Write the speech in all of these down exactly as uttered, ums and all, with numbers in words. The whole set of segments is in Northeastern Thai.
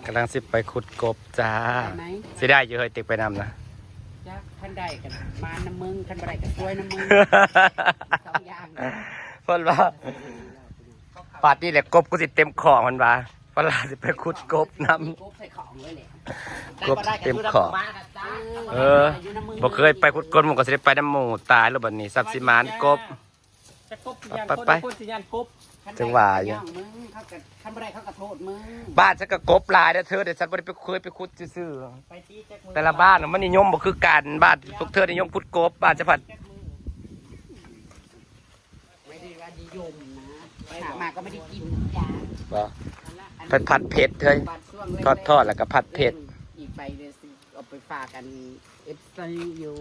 กำลังสิไปขุดกบจ้า ไปไหม สิได้อยู่เฮ้ย ติ๊กไปนำนะ จัก คันได้กันมานำมึง คันบ่ได้ก็ซวยนำมึง สองอย่าง เพิ่นว่า ปาดนี่แหละกบกูสิเต็มของมันว่า เพิ่นว่าสิไปขุดกบนำ กบใส่ของเลยแหละ กบเต็มของ ได้บ่ได้ก็อยู่นำบ้านนะจ้า เออ อยู่นำมึง บ่เคยไปขุดกบ มันก็สิได้ไปนำหมู่ตายแล้วบัดนี้ สับสิมานกบ จะกบสิย่าน ไป คน ไป คนสิย่านกบ จังหวะอยู่ คันได้ก็ย่างมึง เขาก็ คันบ่ได้เขาก็โทษมึง บ้านฉันก็กบหลายนะเธอ แต่ฉันบ่ได้ไปเคยไปขุดซื่อๆ ไปตีจักมือ แต่ละบ้านน่ะมันนิยมบ่คือกัน บ้านพวกเธอนิยมขุดกบ บ้านฉันผัด ไม่ได้ว่านิยมนะ หามาก็ไม่ได้กินจ้า เหรอ อันละอัน ผัด ผัดเผ็ดเฮ้ย บาดช่วงแรกๆ ทอดๆ แล้วก็ผัดเผ็ด อีกใบเดียวสิ เอาไปฝากกัน เอฟซี อยู่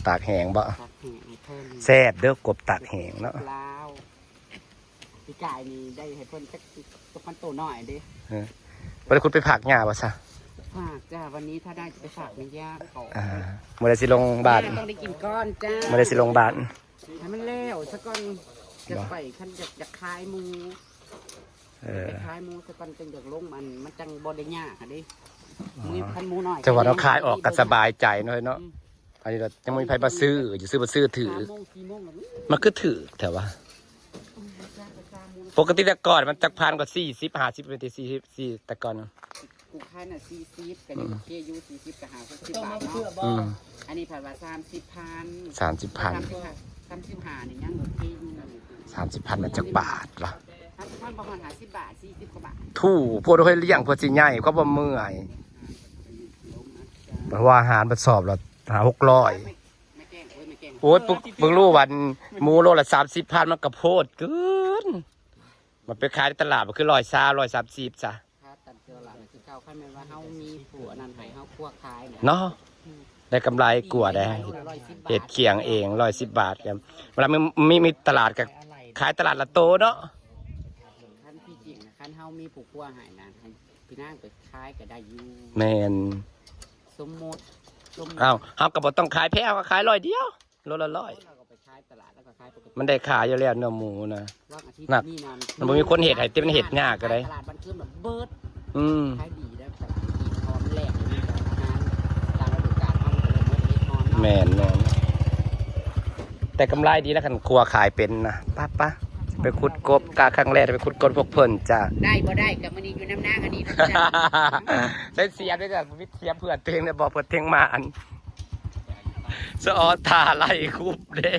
ตากแห้งบ่ ตากแห้งให้เพิ่น แซ่บเด้อกบตากแห้งเนาะ ลาว ปีกายนี่ได้ให้เพิ่นจัก จักพันโตน้อยเด้ เออ บ่ได้ขุดไปฝากย่าบ่ซะ ฝากจ้า วันนี้ถ้าได้จะไปฝากแม่ย่าเขา อ่า มื้อใดสิลงบ้าน ย่าต้องได้กินก่อนจ้า มื้อใดสิลงบ้าน ให้มันแล้วซะก่อน จะไป คันจะ จะขายหมู เออ ไปขายหมูซะก่อน จังอยากลง มัน มันจังบ่ได้ยากอะเด้ อ๋อ มื้อคันหมูน้อย จังหวะเราขายออกก็สบายใจหน่อยเนาะ อืม อันนี้เรายังไม่มีไผมาซื้อ อยู่ซื้อมาซื้อถือ สามโมง สี่โมงแล้ว มันคือถือแต่ว่า อืม ปกติแต่ก่อนมันจักพันกว่า สี่สิบ ห้าสิบ เป็นที่ สี่สิบ สี่ แต่ก่อนน่ะ กูขายน่ะ สี่สิบ ก็ยัง อืม โอเคอยู่ สี่สิบ ก็ห้าหกสิบบาทเนาะ อืม อันนี้ผัดว่า สามสิบพัน สามสิบพัน สามสิบห้า สามสิบห้า นี่ยังโอเคอยู่ สามสิบพัน มันจักบาทล่ะ สามสิบพัน ประมาณห้าสิบบาท สี่สิบกว่าบาท ถูก พวกเฮาเลี้ยงเพื่อสิใหญ่ ก็บ่เมื่อย เพราะว่าอาหารมันสอบละห้าหกร้อย ไม่ ไม่แกล้ง โอ้ย ไม่แกล้ง โอ้ย ปึก ปึกรู้วัน หมูโลละ สามสิบพัน มันก็โพดเกิน มันไปขายในตลาดมันคือ ร้อยซาว ร้อยสามสิบ จ้ะ ค่าตัดเกลือหลานคือเก่า คันแม่นว่าเฮามีผัวนั่นให้เฮาครัวขายนะ เนาะ อืม ได้กำไรกว่าได้ มีหลายรุ่นละ ร้อยสิบบาท เฮ็ดเคียงเอง ร้อยสิบบาทครับ เวลามี มี มีตลาดก็ขายตลาดละโตเนาะ คันที่จริงนะ คันเฮามีผู้ครัวให้นะ ให้พี่นางไปขายก็ได้อยู่ แม่น สมมุติ สมมุติ อ้าว เฮาก็บ่ต้องขายแพง เฮาก็ขายร้อยเดียว โลละร้อย เราก็ไปขายตลาดแล้วก็ขายปกติ มันได้ขายอยู่แล้วเนื้อหมูนะ วันอาทิตย์ หนัก นี่นะ มันบ่มีคนเฮ็ดให้ แต่มันเฮ็ดยากก็ได้ ตลาดบ้านเคื่อมแบบเบิด อืม ขายดีแล้วตลาดที่พร้อมแลกเลยนะ อาหารตามฤดูกาล เฮาก็เลยเบิดเฮ็ดพร้อมเนาะ แม่นๆ แต่กำไรดีแล้ว คันครัวขายเป็นนะ ปะปะ ไปขุดกบ กะครั้งแรกไปขุดกบพวกเพิ่นจ้ะ ได้บ่ได้ก็มื้อนี้อยู่นำนางอันนี้นะจ๊ะ ได้เสียด้วยจ้ะ มีเสียเพื่อนตัวเองเลย บอกเพื่อนตัวเองมาอัน สะออนตาไล่คุบเด้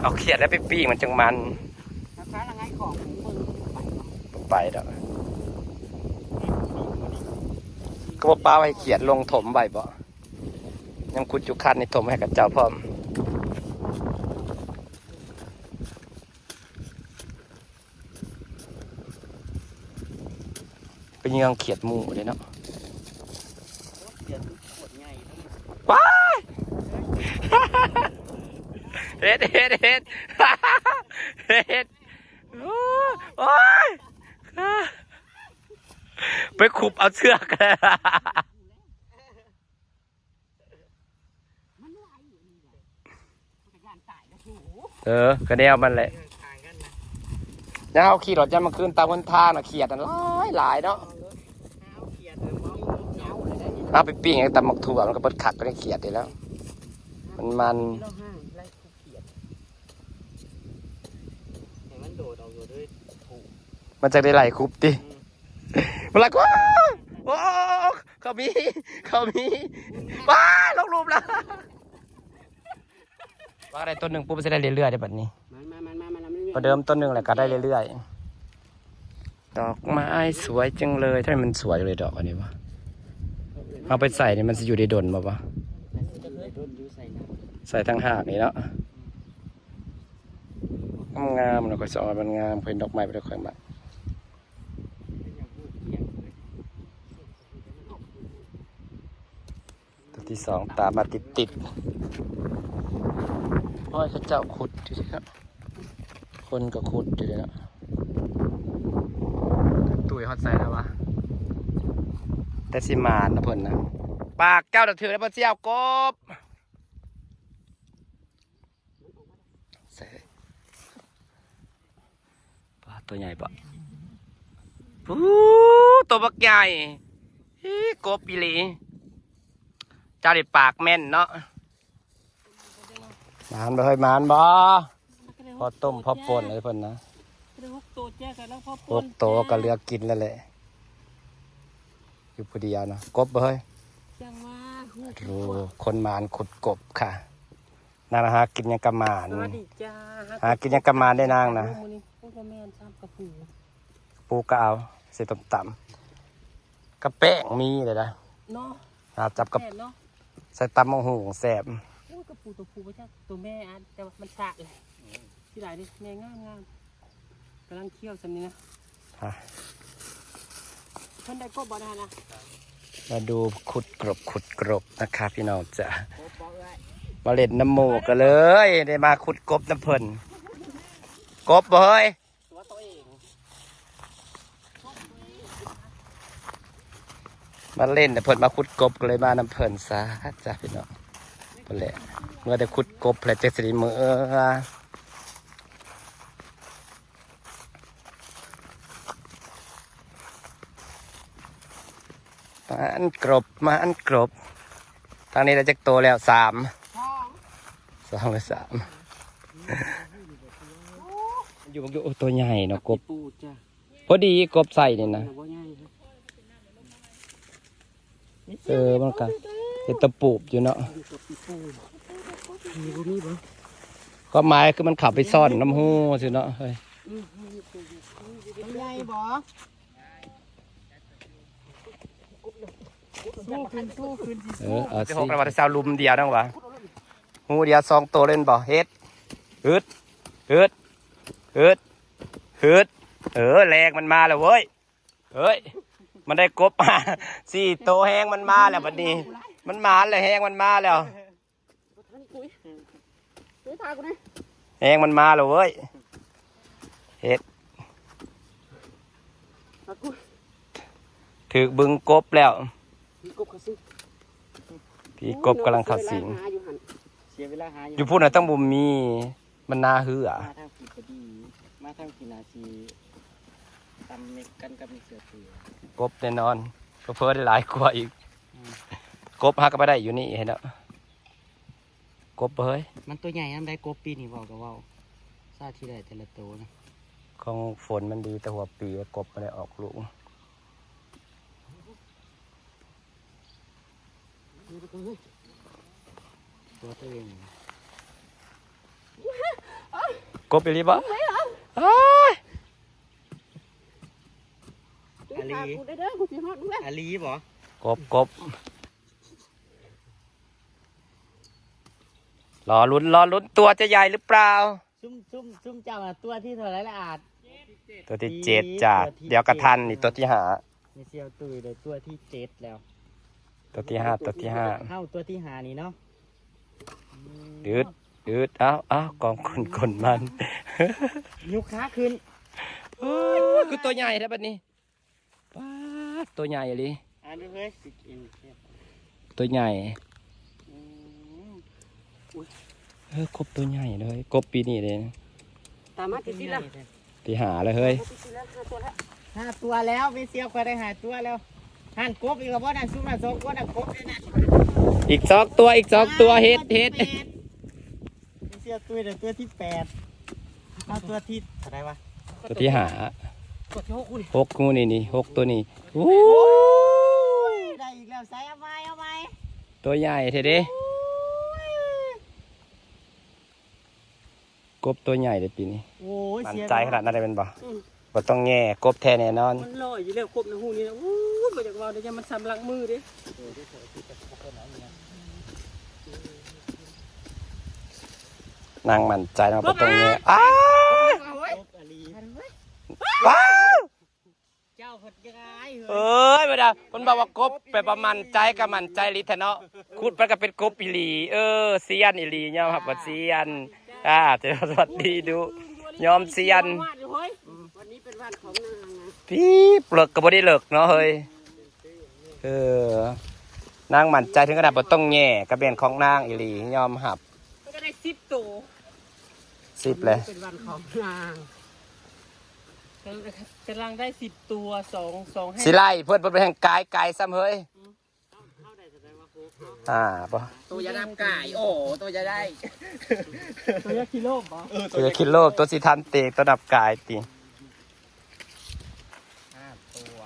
เอาเขียดแล้วไปปิ้งมันจังมัน ราคาละไงของมึง ไปดอก ก็บ่ปาไว้เขียดลงถมไว้บ่ ยังขุดอยู่คันนี่ถมให้กับเจ้าพร้อม ไปเยืองเขียดหมู่เลยเนาะ เขียดโคตรใหญ่เลย ว้าย เฮ็ด เฮ็ด เฮ็ด เฮ็ด โอ้ย ไปขุบเอาเชือก มันไหวอยู่นี่แหละ มันก็ย่านตายแล้ว โอ้โห เออ ก็แนวมันแหละ ต่างกันนะ แล้วเฮาขี่รถยามมื้อคืนตามหนทางน่ะ เขียดน่ะหลายหลายเนาะ เอาเขียดเลย เอาไปปิ้งกับตำบักถั่ว มันก็เบิดคักก็ได้เขียดอยู่แล้ว มันมัน เราห้างไล่เขียด ให้มันโดดออกอยู่ด้วย มันจะได้ไล่คุบติ อืม มันไล่คุบ โอ้ เขามี เขามี ว้า ลงหลุมแล้ว ว่าได้ต้นหนึ่งปุ๊บ มันจะได้เรื่อยๆ ได้แบบนี้ มันมา มันมา มันมา มันมา ประเดิมต้นหนึ่งแหละก็ได้เรื่อยๆ ดอกไม้สวยจังเลย ทำไมมันสวยเลยดอกอันนี้วะ เอาไปใส่นี่มันจะอยู่ได้ดนบ่วะ ใส่ทั้งหากนี่เนาะ งามๆ แล้วก็สองมันงาม เป็นดอกไม้ไปด้วยค่อยมา ตัวที่สองตามมาติดๆ โอ้ย เขาเจ้าขุดอยู่ที่เนาะ คนก็ขุดอยู่เลยเนาะ ตุ้ยฮอดใส่แล้ววะ แต่สิหมานนะเพิ่นนะ ปากเจ้าน่ะถือแล้วบ่เสี่ยวกบ ใส่ ตัวใหญ่ปะ ปู๊ ตัวบักใหญ่ อี๋ กบอีหลี เจ้าได้ปากแม่นเนาะ หมานบ่เฮ้ย หมานบ่ พอต้มพอป่นเลยเพิ่นนะ หกโตแจ้กันแล้วพอป่น หกโตก็เหลือกินแล้วแหละ อยู่ผู้เดียวนะ กบบ่เฮ้ย จังว่า โอ้ คนหมานขุดกบค่ะ นางหากินหยังกะหมาน สวัสดีจ้า หากินหยังกะหมานได้นางนะ มื้อนี้ โอ้ย บ่แม่นซ้ำกะปู ปูก็เอา ใส่ตำๆ กะแป้งมีเลยนะ เนาะ หาจับกับ แซ่บเนาะ ใส่ตำบักหุ่งแซ่บ โอ้ย กะปูตัวผู้บ่จัก ตัวแม่อัน แต่ว่ามันสะแหละ ที่หลายนี่ แม่งามๆ กำลังเคี่ยวซำนี้นะ ฮะ เพิ่นได้กบบ่นะนะ มาดูขุดกบ ขุดกบนะคะพี่น้องจ้ะ มาเล่นน้ำหมู่กันเลย ได้มาขุดกบนำเพิ่น กบบ่เฮ้ย ตัวตัวเอง มาเล่นแต่เพิ่นมาขุดกบก็เลยมานำเพิ่นซะจ้ะพี่น้อง เพิ่นแหละ เมื่อแต่ขุดกบแล้วจักสิได้มื้อ หมานกบ หมานกบ ทางนี้ได้จักโตแล้ว สาม สอง สองหรือสาม อยู่ อยู่ โอ้ ตัวใหญ่เนาะกบ ปูจ้ะ พอดีกบใส่นี่นะ บ่ใหญ่ครับ เออ มันก็เป็นตะปูบอยู่เนาะ อยู่กับอีปู มีบ่มีบ่ ความหมายคือมันเข้าไปซ่อนน้ำฮูซื่อเนาะเฮ้ย อืม มันใหญ่บ่ สู้ขึ้น สู้ขึ้นสิ เออ เอาสิ สิหกแล้วว่าจะเอาลุมเดียวนั่นวะ ฮูเดียวสองตัวเล่นบ่ เฮ็ด ฮึด ฮึด ฮึด ฮึด เออ แรงมันมาแล้วเว้ย เฮ้ย มันได้กบมา สี่ตัว แฮงมันมาแล้วบัดนี้ มันมาแล้ว แฮงมันมาแล้ว บ่ทันคุย คุยพากูนะ แฮงมันมาแล้วเว้ย เฮ็ด พากู ถืกบึงกบแล้ว ผีกบเข้าสิง ผีกบกำลังเข้าสิง เสียเวลาหาอยู่หั่น เสียเวลาหาอยู่ อยู่พุ้นน่ะต้องบ่มี มันนาเหือ มาทางผิดก็ดี มาทางผิดน่าสิตำเม็ดกันกับเม็ดเสือเสือ กบแน่นอน เพิ่นได้หลายกว่าอีก อืม กบหาก็บ่ได้อยู่นี่เห็นเนาะ กบเฮ้ย มันตัวใหญ่นำได้กบปีนี้ เว้าก็เว้า ซาที่ได้แต่ละโตนะ ของฝนมันดีแต่หัวปี กบบ่ได้ออกลูก ตัวตัวเอง กบอีหลีบ่ เอ้ย อลี กูได้เด้อ กูสิฮอดมึงแล้ว อลีบ่ กบ กบ รอลุ้น รอลุ้น ตัวจะใหญ่หรือเปล่า ซุ่ม ซุ่ม ซุ่มเจ้าอะตัวที่เท่าไหร่ละอาจ ตัวที่เจ็ดจ้ะ ตัวที่ เดี๋ยวกะทัน เจ็ด นี่ตัวที่ห้า มีเสี่ยวตุ้ยได้ตัวที่เจ็ดแล้ว ตัวที่ห้า ตัวที่ห้า เฮาตัวที่ห้านี่เนาะ อืม อืด อืด เอ้า เอ้า กองคน คนมัน ยกขาขึ้น โอ้ย คือตัวใหญ่แท้บัดนี้ ป๊าด ตัวใหญ่อีหลี อ่านดูเฮ้ย ตัวใหญ่ อืม เออ กบตัวใหญ่เลย กบปีนี้เลย ตามมาติดๆแล้ว ที่ห้าแล้วเฮ้ย ติดๆแล้ว ห้าตัวแล้ว ห้าตัวแล้ว ไม่เสียกว่าได้ห้าตัวแล้ว หั่นกบอีกแล้วบ่ นั่นซุ่มนั่นสองคนน่ะ กบเลยนั่น อีกสองตัว อีกสองตัว อ่า เฮ็ด ตัวที่ เฮ็ด แปด ไม่เสียตัวเดียว ตัวที่แปด เอาตัวที่เท่าไหร่วะ ตัวที่ห้า ตัวที่หกคุณ หก งูนี่ นี่ หก ตัวนี้ โอ้ย ได้อีกแล้ว ใส่ เอาใหม่ เอาใหม่ ตัวใหญ่แท้เด้ โอ้ย กบตัวใหญ่เลยปีนี้ โอ้ย มั่นใจขนาดนั้นเลยเป็นบ่ อืม บ่ต้องแง่ กบแท้แน่นอน มันลอยอยู่แล้ว กบในหูนี่นะ โอ้ย บ่อยากเว้าเด้อ อย่ามันซ้ำหลังมือเด้ นางมั่นใจ นางบ่ต้องแง่ อ้า เอาเว้ย ว้าว เจ้าเพิ่นจะอายเฮ้ย เอ้ย บ่ได้ เพิ่นบอกว่ากบ แบบว่ามั่นใจก็มั่นใจอีหลีแท้เนาะ ขุดไปก็เป็นกบอีหลี เออ เซียนอีหลี ยอมรับว่าเซียน อ่า สวัสดีดู ยอมเซียน วันนี้เป็นวันของนางนะ พี่เลิกก็บ่ได้เลิกเนาะเฮ้ย เออ นางมั่นใจถึงขนาดบ่ต้องแง่ ก็เป็นของนางอีหลี ยอมรับ มันก็ได้สิบตัว สิบเลย เป็นวันของนาง กำลังได้สิบตัว สอง สอง ให้ สิไล่เพิ่นเพิ่นไปแห่งกายกายซ้ำเฮ้ย อ่าปะ ตัวยาดำกายโอ้ตัวยาได้ ตัวยักษ์กิโลบอ ตัวจะคิดโลภตัวสิทันเตกตัวดับกายติ ห้าตัว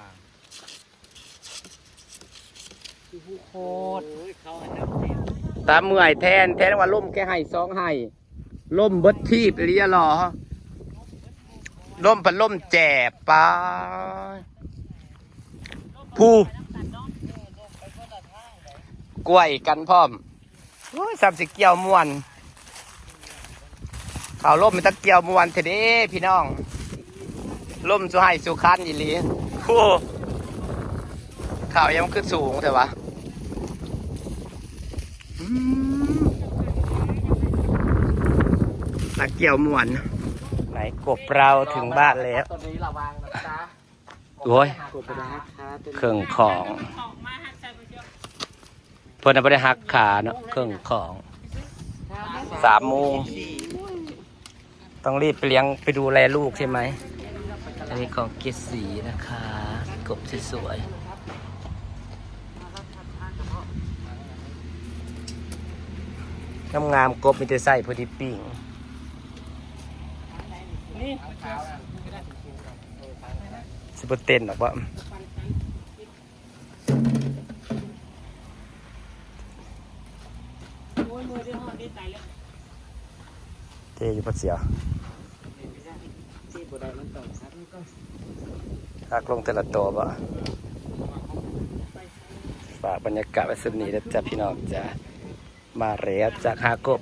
โคตร ตาเมื่อยแทนแทนว่าล่มแค่ให้สองให้ล่มเบิดทีบอีหลีหรอล่มพัดล่มแจบปาผู้กล้วยกันพร้อมโอ้ยซ้ำสิเกี่ยวม่วน เขาล่มมันตะเกี่ยวม่วนเถอะเด้พี่น้องล่มสุไห้สุคันอีหลีโอ้ข่าวยังคือสูงแต่วะอืมตะเกี่ยวม่วนไหนกบเราถึงบ้านแล้ว ตัวนี้ระวังนะจ๊ะ โอ้ย กบไปนะครั เครื่องของเพิ่นน่ะบ่ได้หักขาเนาะเครื่องของสามโมงต้องรีบไปเลี้ยงไปดูแลลูกใช่ไหมอันนี้ของเกดสีนะคะกบสวยๆงามๆกบมีแต่ใส่พอดีปิ้ง นี่ สิบ่เต้นหรอกว่า โอ้ยมือได้หอดได้ตายแล้ว เท่อยู่พัดเสีย ที่บดได้มันต้องครับ หักลงแต่ละตัวบ่ฝากบรรยากาศไว้สุดนี้นะจ๊ะพี่น้องจ้ะมาแล้วจากหากบ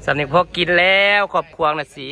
สำนึกพอกินแล้วขอบควงนะสิ